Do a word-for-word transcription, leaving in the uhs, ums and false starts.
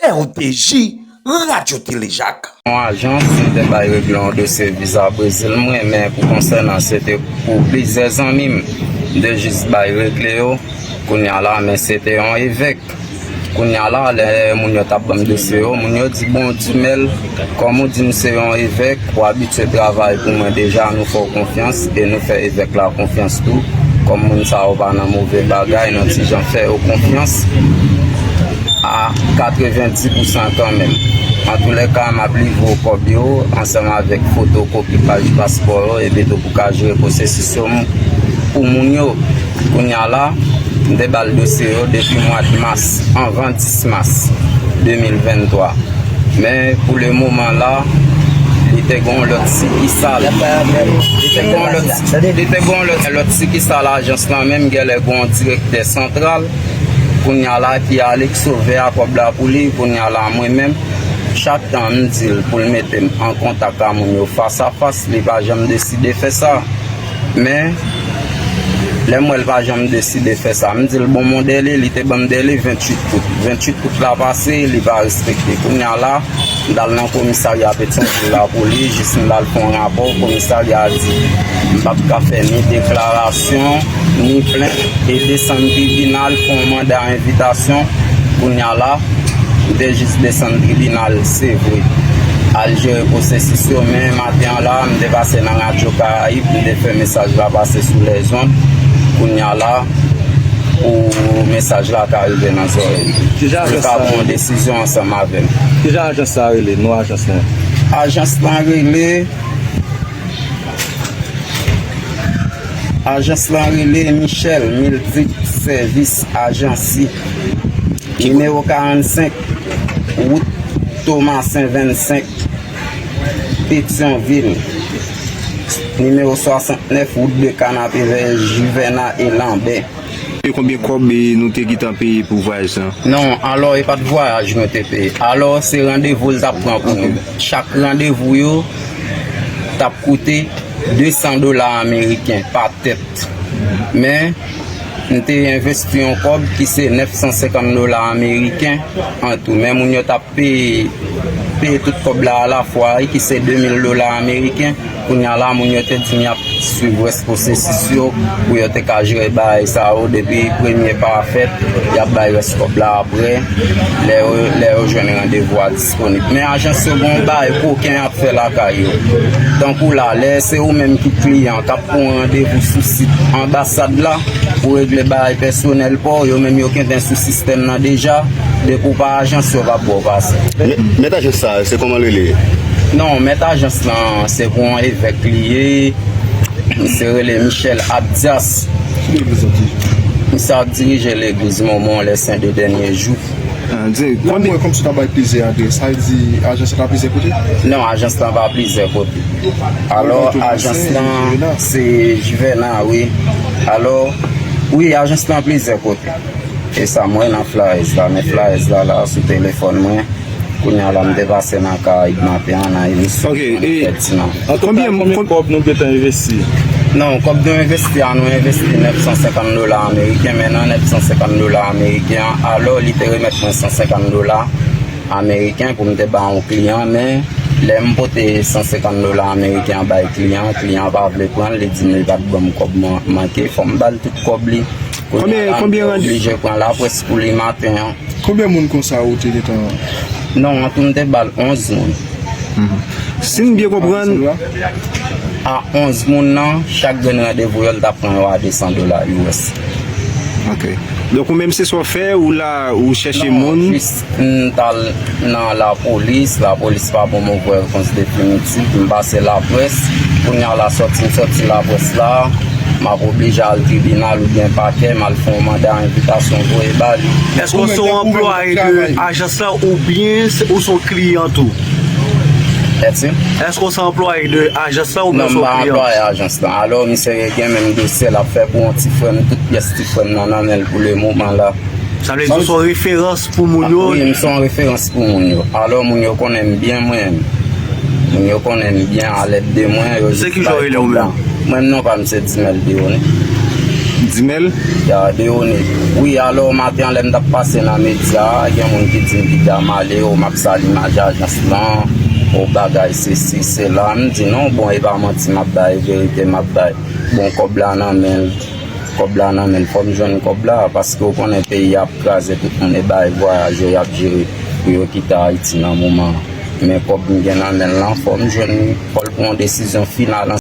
R T J, Radyo Tele Jak. Yon ajans, m te bay regle yon dosye viza Brezil mwen, men pou konsènan se te pou plizyè zanmi m, m te jis bay regle yo. Kounye a la, men se te yon evèk. Kounye a la, lè moun yo t ap ban m dosye yo, moun yo di bon, Dumel, kòm ou di m se yon evèk, ou abitye travay pou mwen deja, nou fè w konfyans e nou fè evèk la konfyans tou. Kòm moun sa yo pa nan move bagay, nou ti jan fè yo konfyans a katrevendi pousan kanmenm. Antoulèka, m ap livre w kòb yo ansanm avèk fotokopi paj paspò yo epi tou pou ka jere pwosesis yo pou moun yo. Kounye a la, m te ba l dosye yo depi mwa mas, anvan dis mas de mil venntwa. Men pou le moman la, li te gen yon lòt sikisal. Li te gen yon lòt, li te gen yon lòt, lòt sikisal ajans lan menm, genlè gen yon direktè santral. Kounye a la, ki ale k sove a kòb la pou li. Kounye a la, mwen menm, chak tan m di l pou l mete m an kontak a moun yo fas a fas, li pa janm deside fè sa. Men, lè m wè l pa janm deside fè sa, m di l bon, m on dèle, li te ban m dèle venntuit out. Venntuit out la pase, li pa respekte. Kounye a la, m t al nan komisarya Petyonvil la pou li, jis m t al fè yon rapò, komisarya a di m p ap ka fè ni deklarasyon, ni plent, e desann tribinal, fè yon manda envitasyon. Kounye a la, m te jis desann tribinal, se vre, al jere pwosesis yo, men maten an la, m te pase nan Radyo Karayib, m te fè mesaj la pase sou lèzond. Kounye a la, pou mesaj la ka rive nan zòrèy li. Pou l ka pran yon desizyon ansanm avè m. Kijan ajans sa rele, non ajans lan? Ajans lan rele Ajans lan rele Michel Miltic Service Agency. Nimewo karannsenk, wout Tomasen vennsenk, Petyonvil. Nimewo swasantnèf, wout de Kanapevè, Jivèna e Lanbè. E konbyen kòb nou te gentan peye pou vwayaj sa? Non, alò e pa t vwayaj nou te peye. Alò se randevou l t ap pran pou nou. Chak randevou yo t ap koute de san dola ameriken pa tèt. Men, m te envesti yon kòb ki se nèf san senkant dola ameriken an tou. Men moun yo t ap peye, peye tout kòb la alafwa, wi, ki se de mil dola ameriken. Kounye a la, moun yo te di m y ap swiv rès pwosesis yo pou yo te ka jere bagay sa yo. Depi premye pa a fèt, y ap bay rès kòb la apre, lè yo, lè yo jwenn randevou a disponib. Men ajans yo gen yon bagay koken y ap fè lakay yo. Tankou la, lè se ou menm ki kliyan k ap pran randevou sou sit anbasad la pou regle bagay pèsonèl pa w, yo menm yo gentan sou sistèm nan deja, depi w pa ajans yo p ap ba w pase. Mèt ajans sa, se kòman l rele? Non, mèt ajans lan, se pou yon evèk li ye. Misye rele Michel Abdias. Ki legliz l ap dirije? Misye ap dirije legliz Momon Les Saints des Derniers Jours. Ah, di, lè m wè kòmsi w ta bay plizyè adrès, sa vle di ajans lan pa plizyè kote? Non, ajans lan pa plizyè kote. Alò, ajans lan se Juvena, wi. Alò, wi, ajans lan plizyè kote. E sa m wè nan flyers la, men flyers la la sou telefòn mwen. Kounye a la, m te pase nan Karayib maten an nan emisyon. Ok, e konbyen, konbyen kòb nou gentan envesti? Non, kòb nou envesti a, nou envesti nèf san senkant dola ameriken, men nan nèf san senkant dola ameriken an, alò li te remèt mwen san senkant dola ameriken pou m te ba yon kliyan, men lè m pote san senkant dola ameriken an bay kliyan an, kliyan an pa vle pran l, li di m li pa t ban m kòb man-, manke, fò m ba l tout kòb li. Kounye a la, m te oblije pran laprès pou li maten an. Konbyen moun konsa ou te gentan? Non, an tou m te ba l onz moun. Si m byen konprann, a onz moun nan, chak grenn randevou yo, l t ap pran yo a de san dola U S. Ok. Donk, ou menm, se sa w fè, ou la, ou chèche moun? Non, jis m t al nan lapolis, lapolis pa ban m yon repons definitif, m pase laprès, kounye a la sòti m sòti laprès la, m ap oblije al tribinal oubyen pakè, m al fè yon manda envitasyon voye ba li. Èske w se yon anplwaye de ajans lan oubyen se, ou se yon kliyan tou? Èske w se anplwaye de ajans lan oubyen w se yon kliyan? Non, m pa anplwaye ajans lan. Alò, misye gen menm dosye l ap fè pou yon ti frè m, tout pyès ti frè m nan nan men l pou le moman la. Sa vle di w se yon referans pou moun yo? Wi, m se yon referans pou moun yo. Alò, moun yo konnen m byen, mwen. Moun yo konnen m byen, alèd de mwen. Se kijan w rele w menm? Mwen, non pa m se Dimèl Dewonen. Nel. Ya, Deone. Wi, alò, maten an, lè m t ap pase nan medya a, gen moun ki di m Guy Damale, o, m ap sal imaj ajans lan, o, bagay sesi, sela. M di, non, bon, e pa manti m ap bay, e verite m ap bay. Bon, kòb la nan men l. Kòb la nan men l. Fò m jwenn kòb la, paske w konnen peyi a ap kraze, tout moun e bay vwayajè y ap jere pou yo kite Ayiti nan moman an. Men kòb m gen nan men l lan, fò m jwenn li. Fò l pran yon desizyon final.